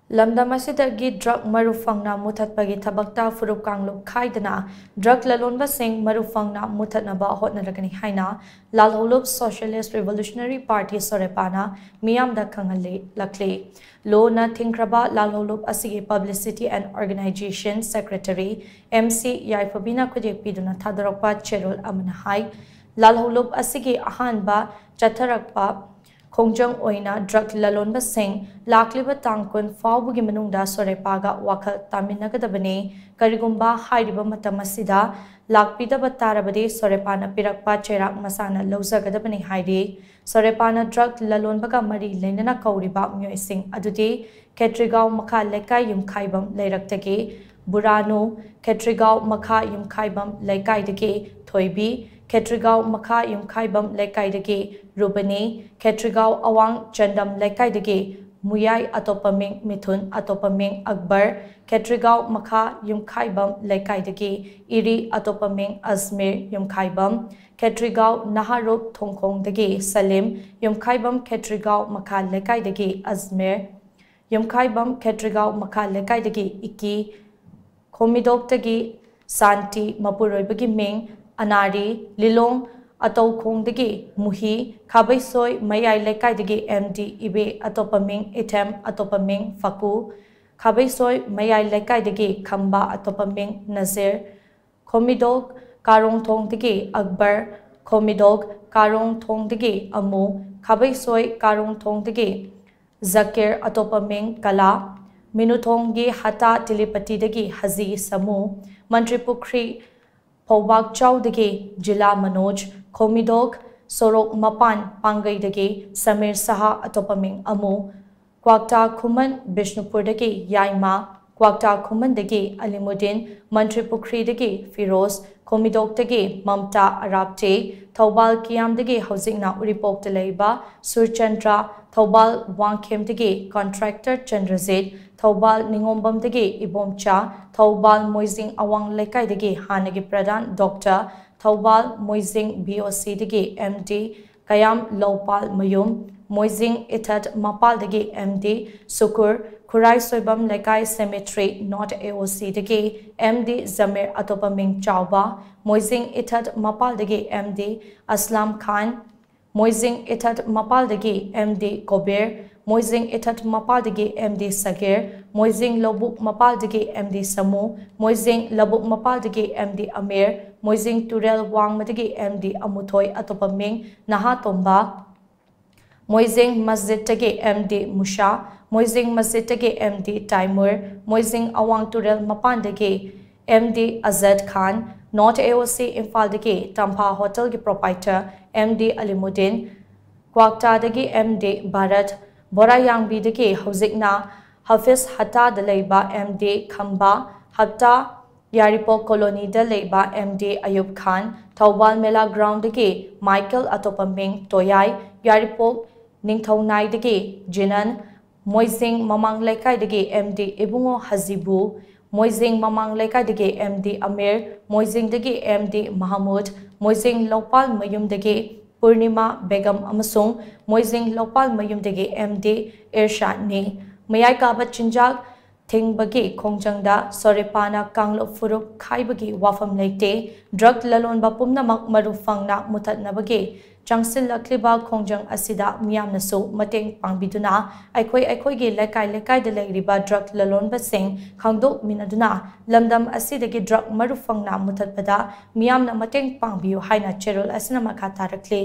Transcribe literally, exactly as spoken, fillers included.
ꯂꯝꯗꯝ ꯑꯁꯤꯗꯒꯤ ꯗ꯭ꯔꯒ ꯃꯔꯨ ꯐꯪꯅ ꯃꯨꯊꯠꯄꯒꯤ ꯊꯕꯛꯇ ꯐꯨꯔꯨꯞ ꯀꯥꯡꯂꯨꯞ ꯈꯥꯏꯗꯅ ꯗ꯭ꯔꯒ ꯂꯂꯣꯟꯕꯁꯤꯡ ꯃꯔꯨ ꯐꯪꯅ ꯃꯨꯊꯠꯅꯕ ꯍꯣꯠꯅꯔꯒꯅꯤ ꯍꯥꯏꯅ ꯂꯥꯜꯍꯧꯂꯨꯞ Socialist Revolutionary Party, ꯁꯣꯔꯦꯄꯥꯅ ꯃꯤꯌꯥꯝꯗ ꯈꯪꯍꯜꯂꯛꯂꯤ꯫ ꯂꯣꯅ ꯊꯤꯡꯈ꯭ꯔꯕ ꯂꯥꯜꯍꯧꯂꯨꯞ ꯑꯁꯤꯒꯤ Publicity and Organization Secretary M C ꯌꯥꯏꯐꯕꯤꯅ ꯈꯨꯗꯦꯛ ꯄꯤꯗꯨꯅ ꯊꯥꯗꯣꯔꯛꯄ ꯆꯦꯔꯣꯜ ꯑꯃꯅ ꯍꯥꯏ, ꯂꯥꯜꯍꯧꯂꯨꯞ ꯑꯁꯤꯒꯤ ꯑꯍꯥꯟꯕ ꯆꯠꯊꯔꯛꯄ ꯈꯣꯡꯖꯪ ꯑꯣꯏꯅ ꯗ꯭ꯔꯒ ꯂꯂꯣꯟꯕꯁꯤꯡ ꯂꯥꯛꯂꯤꯕ ꯇꯥꯡ ꯀꯨꯟ ꯐꯥꯎꯕꯒꯤ ꯃꯅꯨꯡꯗ ꯁꯣꯔꯦꯄꯥꯒ ꯋꯥꯈꯜ ꯇꯥꯃꯤꯟꯅꯒꯗꯕꯅꯤ꯫ ꯀꯔꯤꯒꯨꯝꯕ ꯍꯥꯏꯔꯤꯕ ꯃꯇꯝ ꯑꯁꯤꯗ ꯂꯥꯛꯄꯤꯗꯕ ꯇꯥꯔꯕꯗꯤ ꯁꯣꯔꯦꯄꯥꯅ ꯄꯤꯔꯛꯄ ꯆꯩꯔꯥꯛ ꯃꯁꯥꯅ ꯂꯧꯖꯒꯗꯕꯅꯤ ꯍꯥꯏꯔꯤ꯫ ꯁꯣꯔꯦꯄꯥꯅ ꯗ꯭ꯔꯒ ꯂꯂꯣꯟꯕꯒ ꯃꯔꯤ ꯂꯩꯅꯅ ꯀꯧꯔꯤꯕ ꯃꯤꯑꯣꯏꯁꯤꯡ ꯑꯗꯨꯗꯤ ꯈꯦꯇ꯭ꯔꯤꯒꯥꯎ ꯃꯈꯥ ꯂꯩꯀꯥꯏ ꯌꯨꯝꯈꯥꯏꯕꯝ ꯂꯩꯔꯛꯇꯒꯤ ꯕꯨꯔꯥꯅꯨ, ꯈꯦꯇ꯭ꯔꯤꯒꯥꯎ ꯃꯈꯥ ꯌꯨꯝꯈꯥꯏꯕꯝ ꯂꯩꯀꯥꯏꯗꯒꯤ ꯊꯣꯏꯕꯤ, ꯈꯦꯇ꯭ꯔꯤꯒꯥꯎ ꯃꯈꯥ ꯌꯨꯝꯈꯥꯏꯕꯝ ꯂꯩꯀꯥꯏꯗꯒꯤ ꯔꯨꯕꯅꯤ, ꯈꯦꯇ꯭ꯔꯤꯒꯥꯎ ꯑꯋꯥꯡ ꯆꯟꯗꯝ ꯂꯩꯀꯥꯏꯗꯒꯤ ꯃꯨꯌꯥꯏ ꯑꯇꯣꯞꯄ ꯃꯤꯡ ꯃꯤꯊꯨꯟ ꯑꯇꯣꯞꯄ ꯃꯤꯡ ꯑꯛꯕꯔ, ꯈꯦꯇ꯭ꯔꯤꯒꯥꯎ ꯃꯈꯥ ꯌꯨꯝꯈꯥꯏꯕꯝ ꯂꯩꯀꯥꯏꯗꯒꯤ ꯏꯔꯤ ꯑꯇꯣꯞꯄ ꯃꯤꯡ ꯑꯖꯃꯤꯔ ꯌꯨꯝꯈꯥꯏꯕꯝ, ꯈꯦꯇ꯭ꯔꯤꯒꯥꯎ ꯅꯍꯥꯔꯨꯞ ꯊꯣꯡꯈꯣꯡꯗꯒꯤ ꯁꯂꯤꯝ, ꯌꯨꯝꯈꯥꯏꯕꯝ ꯈꯦꯇ꯭ꯔꯤꯒꯥꯎ ꯃꯈꯥ ꯂꯩꯀꯥꯏꯗꯒꯤ ꯑꯖꯃꯤꯔ, ꯌꯨꯝꯈꯥꯏꯕꯝ ꯈꯦꯇ꯭ꯔꯤꯒꯥꯎ ꯃꯈꯥ ꯂꯩꯀꯥꯏꯗꯒꯤ ꯏꯀꯤ, ꯈꯣꯃꯤꯗꯣꯛꯇꯒꯤ ꯁꯥꯟꯇꯤ, ꯃꯄꯨꯔꯣꯏꯕꯒꯤ ꯃꯤꯡ ꯑꯅꯥꯔꯤ, ꯂꯤꯂꯣꯡ ꯑꯇꯧꯈꯣꯡꯗꯒꯤ ꯃꯨꯍꯤ, ꯈꯥꯕꯩꯁꯣꯏ ꯃꯌꯥꯏ ꯂꯩꯀꯥꯏꯗꯒꯤ M D ꯏꯕꯦ ꯑꯇꯣꯞꯄ ꯃꯤꯡ ꯏꯊꯦꯝ ꯑꯇꯣꯞꯄ ꯃꯤꯡ ꯐꯀꯨ, ꯈꯥꯕꯩꯁꯣꯏ ꯃꯌꯥꯏ ꯂꯩꯀꯥꯏꯗꯒꯤ ꯈꯝꯕ ꯑꯇꯣꯞꯄ ꯃꯤꯡ ꯅꯖꯤꯔ, ꯈꯣꯃꯤꯗꯣꯛ ꯀꯥꯔꯣꯡꯊꯣꯡꯗꯒꯤ ꯑꯛꯕꯔ, ꯈꯣꯃꯤꯗꯣꯛ ꯀꯥꯔꯣꯡꯊꯣꯡꯗꯒꯤ ꯑꯃꯨ, ꯈꯥꯕꯩꯁꯣꯏ ꯀꯥꯔꯣꯡꯊꯣꯡꯗꯒꯤ ꯖꯀꯤꯔ ꯑꯇꯣꯞꯄ ꯃꯤꯡ ꯀꯂꯥ, ꯃꯤꯅꯨꯊꯣꯡꯒꯤ ꯍꯇꯥ ꯇꯤꯂꯤꯄꯇꯤꯗꯒꯤ ꯍꯖꯤ ꯁꯃꯨ, ꯃꯟꯇ꯭ꯔꯤ ꯄꯨꯈ꯭ꯔꯤ ꯐꯧꯕꯥꯛꯆꯥꯎꯗꯒꯤ ꯖꯤꯂꯥ ꯃꯅꯣꯖ, ꯈꯣꯃꯤꯗꯣꯛ ꯁꯣꯔꯣꯛ ꯃꯄꯥꯟ ꯄꯥꯡꯒꯩꯗꯒꯤ ꯁꯃꯤꯔ ꯁꯍꯥ ꯑꯇꯣꯞꯄ ꯃꯤꯡ ꯑꯃꯨ, ꯀ꯭ꯋꯥꯛꯇꯥ ꯈꯨꯃꯟ ꯕꯤꯁꯅꯨꯄꯨꯔꯗꯒꯤ ꯌꯥꯏꯃ, ꯀ꯭ꯋꯥꯛꯇꯥ ꯈꯨꯃꯟꯗꯒꯤ ꯑꯂꯤꯃꯨꯗꯤꯟ, ꯃꯟꯇ꯭ꯔꯤ ꯄꯨꯈ꯭ꯔꯤꯗꯒꯤ ꯐꯤꯔꯣꯖ, ꯈꯣꯃꯤꯗꯣꯛꯇꯒꯤ ꯃꯝꯇꯥ ꯑꯔꯥꯞꯇꯦ, ꯊꯧꯕꯥꯜ ꯀꯤꯌꯥꯝꯗꯒꯤ ꯍꯧꯖꯤꯛꯅ ꯎꯔꯤꯄꯣꯛꯇ ꯂꯩꯕ ꯁꯨꯔꯆꯟꯗ꯭ꯔ, ꯊꯧꯕꯥꯜ ꯋꯥꯡꯈꯦꯝꯗꯒꯤ contractor ꯆꯟꯗ꯭ꯔꯖꯤꯠ, ꯊꯧꯕꯥꯜ ꯅꯤꯉꯣꯝꯕꯝꯗꯒꯤ ꯏꯕꯣꯝꯆꯥ, ꯊꯧꯕꯥꯜ ꯃꯣꯏꯖꯤꯡ ꯑꯋꯥꯡ ꯂꯩꯀꯥꯏꯗꯒꯤ ꯍꯥꯟꯅꯒꯤ ꯄ꯭ꯔꯙꯥꯟ doctor, Thoubal Moijing B O Cꯗꯒꯤ M D ꯀꯌꯥꯝ ꯂꯧꯄꯥꯜ ꯃꯌꯨꯝ, ꯃꯣꯏꯖꯤꯡ ꯏꯊꯠ ꯃꯄꯥꯜꯗꯒꯤ ꯑꯦꯝ ꯗꯤ ꯁꯨꯀꯨꯔ, ꯈꯨꯔꯥꯏ ꯁꯣꯏꯕꯝ ꯂꯩꯀꯥꯏ ꯁꯦꯃꯤꯇ꯭ꯔꯤ ꯅꯣꯔꯠ ꯑꯦ ꯑꯣ ꯁꯤꯗꯒꯤ ꯑꯦꯝ ꯗꯤ ꯖꯃꯤꯔ ꯑꯇꯣꯞꯄ ꯃꯤꯡ ꯆꯥꯎꯕ, ꯃꯣꯏꯖꯤꯡ ꯏꯊꯠ ꯃꯄꯥꯜꯗꯒꯤ ꯑꯦꯝ ꯗꯤ ꯑꯁꯂꯥꯝ ꯈꯥꯟ, ꯃꯣꯏꯖꯤꯡ ꯏꯊꯠ ꯃꯄꯥꯜꯗꯒꯤ ꯑꯦꯝ ꯗꯤ ꯀꯣꯕꯤꯔ, ꯃꯣꯏꯖꯤꯡ ꯏꯊꯠ ꯃꯄꯥꯜꯗꯒꯤ ꯑꯦꯝ ꯗꯤ ꯁꯒꯤꯔ, ꯃꯣꯏꯖꯤꯡ ꯂꯧꯕꯨꯛ ꯃꯄꯥꯜꯗꯒꯤ ꯑꯦꯝ ꯗꯤ ꯁꯃꯨ, ꯃꯣꯏꯖꯤꯡ ꯂꯧꯕꯨꯛ ꯃꯄꯥꯜꯗꯒꯤ ꯑꯦꯝ ꯗꯤ ꯑꯃꯤꯔ, ꯃꯣꯏꯖꯤꯡ ꯇꯨꯔꯦꯜ ꯋꯥꯡꯃꯗꯒꯤ ꯑꯦꯝ ꯗꯤ ꯑꯃꯨꯊꯣꯏ ꯑꯇꯣꯞꯄ ꯃꯤꯡ ꯅꯍꯥ ꯇꯣꯝꯕ, ꯃꯣꯏꯖꯤꯡ ꯃꯁꯖꯤꯗꯇꯒꯤ ꯑꯦꯝ ꯗꯤ ꯃꯨꯁꯥ, ꯃꯣꯏꯖꯤꯡ ꯃꯁꯖꯤꯗꯇꯒꯤ ꯑꯦꯝ ꯗꯤ ꯇꯥꯏꯃꯨꯔ, ꯃꯣꯏꯖꯤꯡ ꯑꯋꯥꯡ ꯇꯨꯔꯦꯜ ꯃꯄꯥꯟꯗꯒꯤ ꯑꯦꯝ ꯗꯤ ꯑꯖꯗ ꯈꯥꯟ, ꯅꯣꯔꯠ ꯑꯦ ꯑꯣ ꯁꯤ ꯏꯝꯐꯥꯜꯗꯒꯤ ꯇꯝꯐꯥ ꯍꯣꯇꯦꯜꯒꯤ ꯄ꯭ꯔꯣꯄꯥꯏꯇꯔ ꯑꯦꯝ ꯗꯤ ꯑꯂꯤꯃꯨꯗꯤꯟ, ꯀ꯭ꯋꯥꯛꯇꯥꯗꯒꯤ ꯑꯦꯝ ꯗꯤ ꯚꯥꯔꯠ, ꯕꯣꯔꯥꯌꯥꯡꯕꯤꯗꯒꯤ ꯍꯧꯖꯤꯛꯅ ꯍꯥꯐꯤꯖ ꯍꯠꯇꯥꯗ ꯂꯩꯕ ꯑꯦꯝ ꯗꯤ ꯈꯝꯕꯥ, ꯍꯞꯇꯥ ꯌꯥꯏꯔꯤꯄꯣꯛ ꯀꯣꯂꯣꯅꯤꯗ ꯂꯩꯕ ꯑꯦꯝ ꯗꯤ ꯑꯌꯨꯕ ꯈꯥꯟ, ꯊꯧꯕꯥꯜ ꯃꯦꯂꯥ ꯒ꯭ꯔꯥꯎꯟꯗꯒꯤ ꯃꯥꯏꯀꯦꯜ ꯑꯇꯣꯞꯄ ꯃꯤꯡ ꯇꯣꯌꯥꯏ, ꯌꯥꯏꯔꯤꯄꯣꯛ ꯅꯤꯡꯊꯧꯅꯥꯏꯗꯒꯤ ꯖꯤꯅꯟ, ꯃꯣꯏꯖꯤꯡ ꯃꯃꯥꯡ ꯂꯩꯀꯥꯏꯗꯒꯤ ꯑꯦꯝ ꯗꯤ ꯏꯕꯨꯡꯉꯣ ꯍꯖꯤꯕꯨ, ꯃꯣꯏꯖꯤꯡ ꯃꯃꯥꯡ ꯂꯩꯀꯥꯏꯗꯒꯤ ꯑꯦꯝ ꯗꯤ ꯑꯃꯤꯔ, ꯃꯣꯏꯖꯤꯡꯗꯒꯤ ꯑꯦꯝ ꯗꯤ ꯃꯍꯃꯨꯗ, ꯃꯣꯏꯖꯤꯡ ꯂꯧꯄꯥꯜ ꯃꯌꯨꯝꯗꯒꯤ ꯄꯨꯔꯅꯤꯃꯥ ꯕꯦꯒꯝ ꯑꯃꯁꯨꯡ ꯃꯣꯏꯖꯤꯡ ꯂꯧꯄꯥꯜ ꯃꯌꯨꯝꯗꯒꯤ ꯑꯦꯝ ꯗꯤ ꯏꯔꯁꯥꯗꯅꯤ꯫ ꯃꯌꯥꯏ ꯀꯥꯕ ꯆꯤꯟꯖꯥꯛ ꯊꯤꯡꯕꯒꯤ ꯈꯣꯡꯖꯪꯗ ꯁꯣꯔꯦꯄꯥꯅ ꯀꯥꯡꯂꯨꯞ ꯐꯨꯔꯨꯞ ꯈꯥꯏꯕꯒꯤ ꯋꯥꯐꯝ ꯂꯩꯇꯦ꯫ ꯗ꯭ꯔꯒ ꯂꯂꯣꯟꯕ ꯄꯨꯝꯅꯃꯛ ꯃꯔꯨ ꯐꯪꯅ ꯃꯨꯊꯠꯅꯕꯒꯤ ꯆꯪꯁꯤꯜꯂꯛꯂꯤꯕ ꯈꯣꯡꯖꯪ ꯑꯁꯤꯗ ꯃꯤꯌꯥꯝꯅꯁꯨ ꯃꯇꯦꯡ ꯄꯥꯡꯕꯤꯗꯨꯅ ꯑꯩꯈꯣꯏ ꯑꯩꯈꯣꯏꯒꯤ ꯂꯩꯀꯥꯏ ꯂꯩꯀꯥꯏꯗ ꯂꯩꯔꯤꯕ ꯗ꯭ꯔꯒ ꯂꯂꯣꯟꯕꯁꯤꯡ ꯈꯪꯗꯣꯛꯃꯤꯟꯅꯗꯨꯅ ꯂꯝꯗꯝ ꯑꯁꯤꯗꯒꯤ ꯗ꯭ꯔꯒ ꯃꯔꯨ ꯐꯪꯅ ꯃꯨꯊꯠꯄꯗ ꯃꯤꯌꯥꯝꯅ ꯃꯇꯦꯡ ꯄꯥꯡꯕꯤꯌꯨ ꯍꯥꯏꯅ ꯆꯦꯔꯣꯜ ꯑꯁꯤꯅ ꯃꯈꯥ ꯇꯥꯔꯛꯂꯤ꯫